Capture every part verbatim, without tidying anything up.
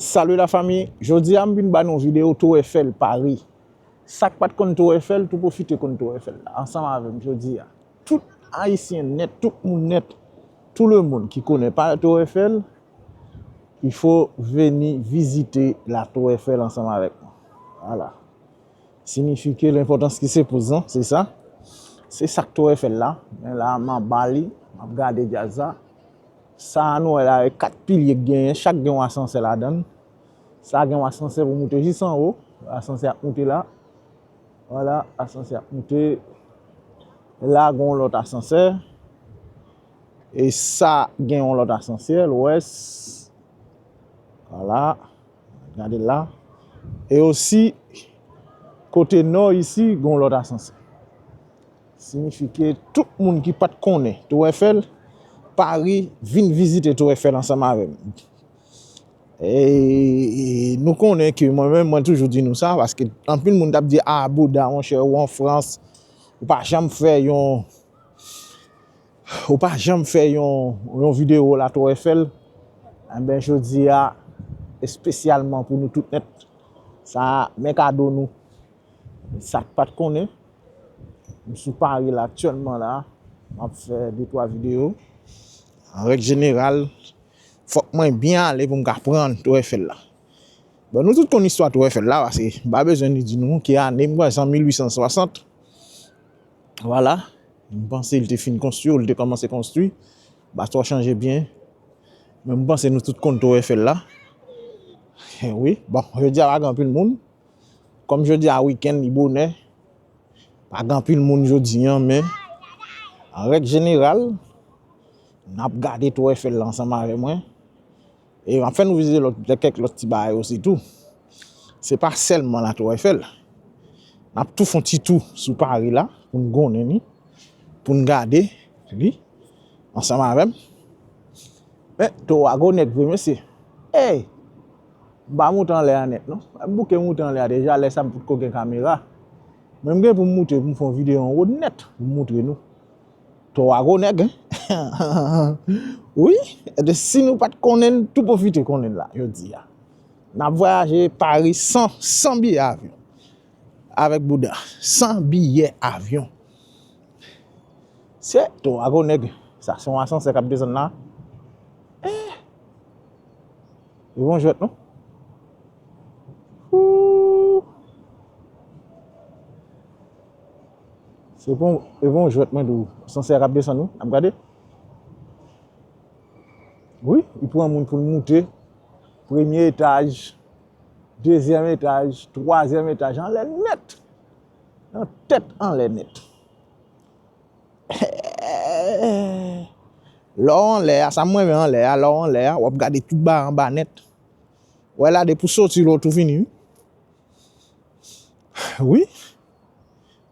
Salut la famille, jodi a m vin ba nou videyo Tour Eiffel Paris. Sa k pa t konn Tour Eiffel, tou pwofite konn Tour Eiffel la ansanm avè m jodi a. Tout Ayisyen nèt, tout moun nèt, tout le monde ki konnen pa Tour Eiffel, il faut veni vizite la Tour Eiffel ansanm avèk mwen. Voilà. Siyifi ke lenpòtans ki se pou zan, se sa. Se sa k Tour Eiffel la. Men la, m anba li, m ap gade djaz la. Sa a nou wè la, e kat pilye k genyen, chak gen yon asansè ladan l. Sa gen yon asansè pou moute jis anwo. Asansè ap moute la. Vwala, asansè ap moute. La, gen yon lòt asansè. E sa, gen yon lòt asansè, lwès. Vwala. Gade la. E osi, kote nò isi, gen yon lòt asansè. Siyifi ke tout moun ki pa t konnen Tour Eiffel, Paris, vin vizite Tour Eiffel ansanm avè m. E nou konnen ke mwen menm, mwen toujou di nou sa, paske anpil moun t ap di, "Ah, bouda, monchè, ou an Frans, ou pa janm fè yon, ou pa janm fè yon, yon videyo la Tour Eiffel." Enben, jodi a, espesyalman pou nou tout nèt, sa, men kado nou. Sa k pa t konnen, m sou Paris la aktyèlman la, m ap fè de twa videyo. An règ jeneral, fòk mwen byen ale pou m ka pran Tour Eiffel la. Bon, nou tout konn istwa Tour Eiffel la, paske m pa bezwen ni di nou ki ane, m kwè se an mil uit san swasant. Vwala, m panse l te fin konstwi, ou l te kòmanse konstwi. M pa twò chanje byen. Men m panse nou tout konn Tour Eiffel la. Wi, bon, jodi a pa gen anpil moun. Kòm jodi a wikenn, li bonè. Pa gen anpil moun jodi a, men an règ jeneral, n ap gade Tour Eiffel la ansanm avè mwen. E m ap fè nou vizite lòt, kèk lòt ti bagay osi tou. Se pa sèlman la Tour Eiffel. N ap tou fè yon ti tou sou Paris la, pou n konnen li, pou n gade li, ansanm avè m. Men, towo a gwo nèg vre, mesye. Ey! M pa moute anlè a nèt, non. M bouke moute anlè a deja, lè sa m potko gen kamera. Men m gen pou m moute, pou m fè yon videyo anwo nèt, pou m moutre nou. Towo a gwo nèg, en? Wi, e si nou pa t konnen l, tou pwofite konnen l la, jodi a. N ap vwayaje Paris san, san biyè avyon. Avèk bouda, san biyè avyon. Se towo a gwo nèg. Sa se yon asansè k ap desann la. Eh! E bon jwèt, non? Ooh! Se bon, e bon jwèt, mwen di w. Asansè a k ap desann, wi. N ap gade. Wi, li pran moun pou l moute. Premye etaj, dezyèm etaj, twazyèm etaj, anlè nèt. Nan tèt anlè nèt. Lè w anlè a, sa m renmen anlè a, lè w anlè a, w ap gade tout bagay anba nèt. Wè la, depi w soti, lè w tou fini, wi. Wi.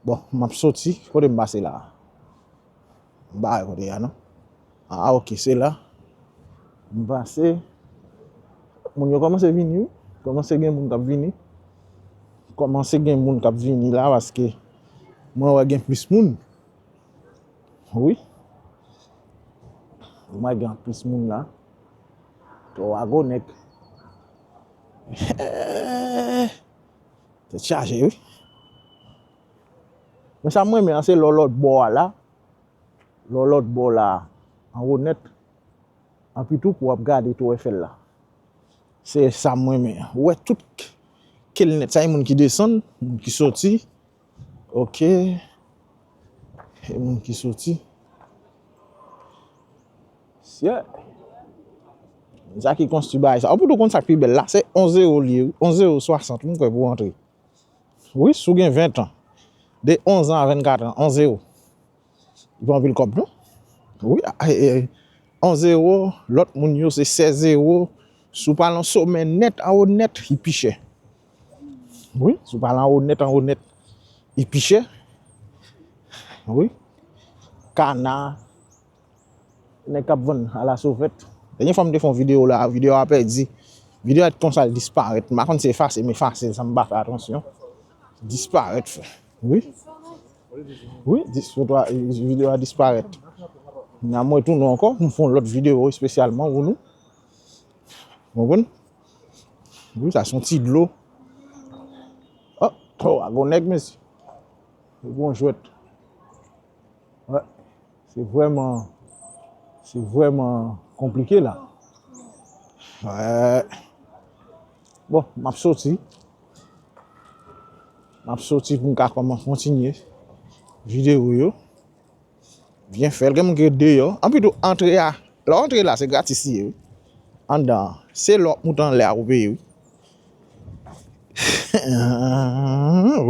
Bon, m ap soti, kote m pase la a? M pa wè kote a, non. Ah, ok, se la. M pase. Moun yo kòmanse vini, wi. Kòmanse gen moun k ap vini. Kòmanse gen moun k ap vini la, paske mwen wè gen plis moun. Wi. Mwen gen plis moun la. Towo a gwo nèg. Tèt chaje, wi. Men sa m renmen an, se lè w lòt bò a la. Lè w lòt bò la, anwo nèt. Anpi tou pou w ap gade Tour Eiffel la. Se sa m renmen an. Ou wè tout k-, ke l nèt. Sa e moun ki desann, moun ki soti. Ok. E moun ki soti. Sye. Sa ki konstwi bagay sa. Ou pou tou konn sa k pi bèl la. Se onz ewo l ye, wi. Onz ewo swasant, m kwè, pou antre. Wi, si w gen ven tan. De onz an a vennkat an, onz ewo. Li pa anpil kòb, non. Wi, a, e, e, onz ewo, lòt moun yo se sèz ewo. Si w pral yon somè nèt, anwo nèt, li pi chè. Wi, si w pral anwo nèt, anwo nèt, li pi chè. Wi. Kana, nèg k ap vann alasovèt. Dènye fwa m te fè yon videyo la, videyo a pèdi. Videyo a t konsa l disparèt. M pa konn si efase m efase l, sa m pa fè atansyon. Disparèt, frè. Wi. Wi, dis-, foto a, videyo a disparèt. N a m retounen ankò, m fè yon lòt videyo espesyalman pou nou. Konprann? Wi, sa se yon ti dlo. Oh, oh, a gon nèg, mesye. Bon jwèt. Wè. Se vrèman, se vrèman konplike la. Wè. Bon, m ap soti. M ap soti pou m ka kòman kontinye videyo yo. Byen fè l, gen moun ki ret deyò. Anpi tou, antre a, lè w antre la, se gratis li ye, wi. Anndan an, se lè w ap moute anlè a ou peye, wi.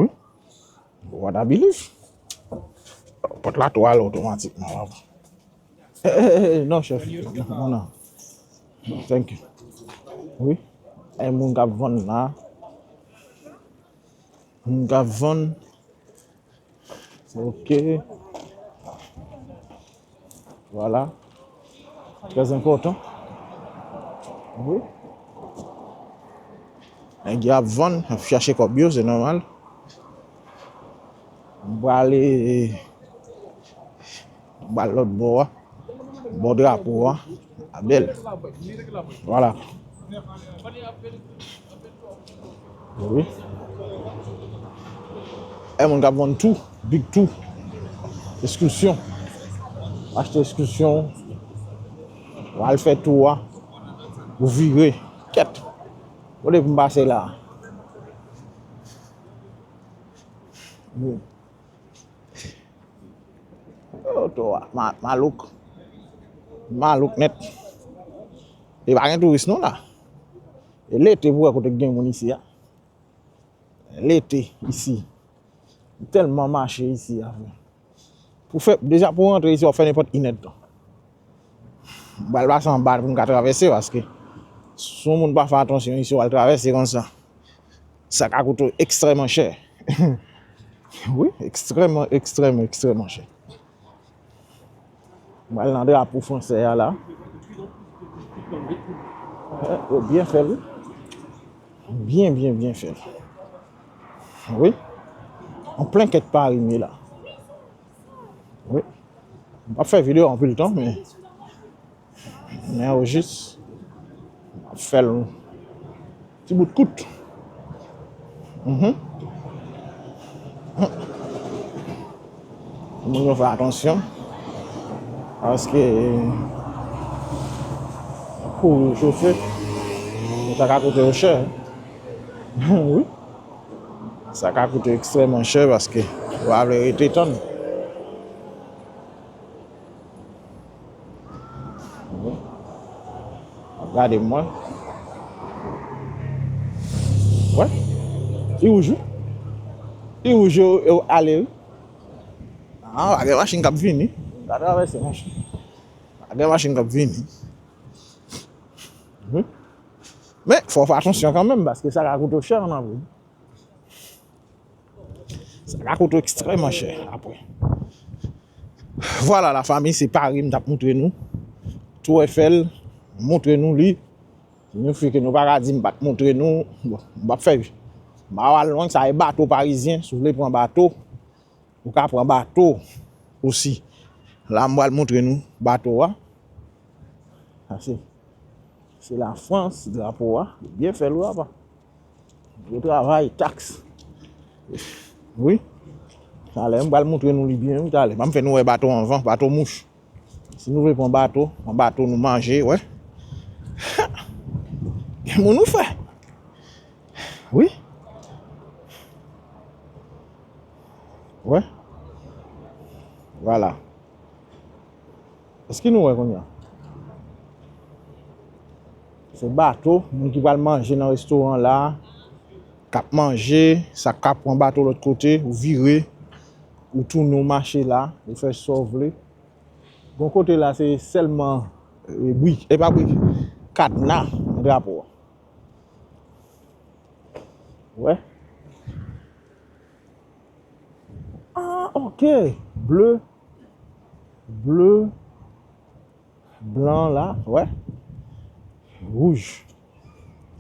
Wi. What I believe. Pòt la tou ale otomatikman, w ap. Eh, eh, eh, non, chèf. Non, non. Thank you. Wi. E moun k ap vann la. Moun k ap vann. Ok. Vwala. Trè enpòtan. Wi. Nèg yo ap vann, ap chache kòb yo, se nòmal. M prale, m pral lòt bò a. Bò drapo a. A bèl. Vwala. Wi. E moun k ap vann tou, big tou. Eskilsyon. Achte eskilsyon. W al fè tou a. Ou vire. Kèt. Kote pou m pase la? Wi. Oto a, ma-, malouk. Malouk nèt. E pa gen touris non la. E lete pou wè kote k gen moun isi a. Lete isi. Tèlman mache isi a, frè. Pou fè, deja pou rantre isi, w ap fè nenpòt inèdtan. M pral pase anba pou m ka travèse, paske si yon moun pa fè atansyon isi, w al travèse konsa. Sa ka koute w ekstrèmman chè. Wi, ekstrèmman, ekstrèmman, ekstrèmman chè. M pral nan drapo fransè a la. Eh, yo byen fè l, wi. Byen, byen, byen fè l. Wi. An plen kèt Pari m ye la. Wi. M p ap fè videyo anpil tan, men Men o jis, m ap fè l ti bout kout. Mhm. Moun yo fè atansyon. Paske kouri chofe, sa ka koute yo chè. Wi. Sa ka koute ekstrèmman chè paske w pa vle rete tann. Ap gade mwen. Wè. Li wouj wi. Li wouj yo, yo ale wi. Ah, pa gen machin k ap vini. Pa travèse machin. Pa gen machin k ap vini. Wi. Men, fò w fè atansyon kanmenm, paske sa ka koute w chè ann apre. Sa ka koute w ekstrèmman chè apre. Vwala, lafanmi, se Pari m t ap montre nou. Tour Eiffel, montre nou li. Siyifi ke nou pa ka di m pa t montre nou. Bon, m p ap fè, m pa pral lwen, sa e bato parizyen. Si w vle pran bato, ou ka pran bato osi. La, m pral montre nou bato a. Sa se, se Lafrans, drapo a. Byen fè l wi, apa. Gwo travay, taks. Wi. Talè, m pral montre nou li byen, wi, talè. Ban m fè nou wè bato anvan, bato mouch. Si nou vle pran bato, pran bato nou manje, wè. Gen moun ou fè. Wi. Wè. Vwala. Èske nou wè kounye a? Se bato, moun ki pral manje nan restoran la, k ap manje, sa k ap pran bato lòt kote, ou vire, ou tounen, ou mache la, ou fè sa w vle. Gon kote la, se sèlman, e, brik, e pa brik, kadna drapo a. Wè. Ah, ok. Ble. Ble. Blan la, wè. Wouj.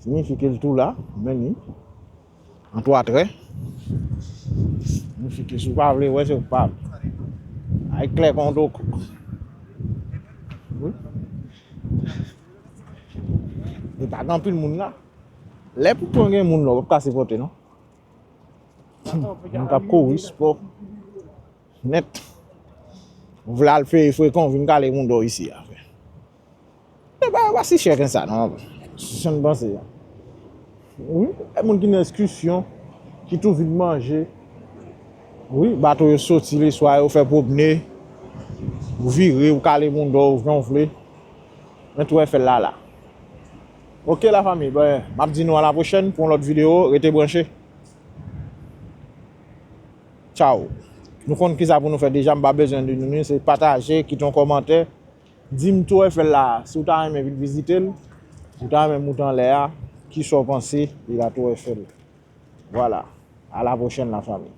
Siyifi ke l tou la, men li. An twa trè. Siyifi ke si w pa vle wè, se w pa. Ay klè kon do kouk. Wi. E pa gen anpil moun la. Lè pou pran gen moun la, w ap kase pote non. Moun k ap kouri spò nèt. Ou vle al peye frekan, w vin kale moun dò isi a. Bagay pa si chè konsa non. Sa n panse a. Wi, e moun ki nan ekskursyon, ki tou vin manje. Wi, bato yo soti leswa, yo fè pwomne. Ou vire, ou kale moun dò, ou jan w vle. Men Tour Eiffel la la. Ok la fanmi, ben, m ap di nou a la pwochèn pou yon lòt videyo, rete branche. Tchao. Nou konn kisa pou nou fè deja, m pa bezwen di nou ni, se pataje, kite yon kòmantè. Di m Tour Eiffel la, si w ta renmen vin vizite l, si w ta renmen moute anlè a, kisa w panse de la Tour Eiffel. Vwala. A la pwochèn la fanmi.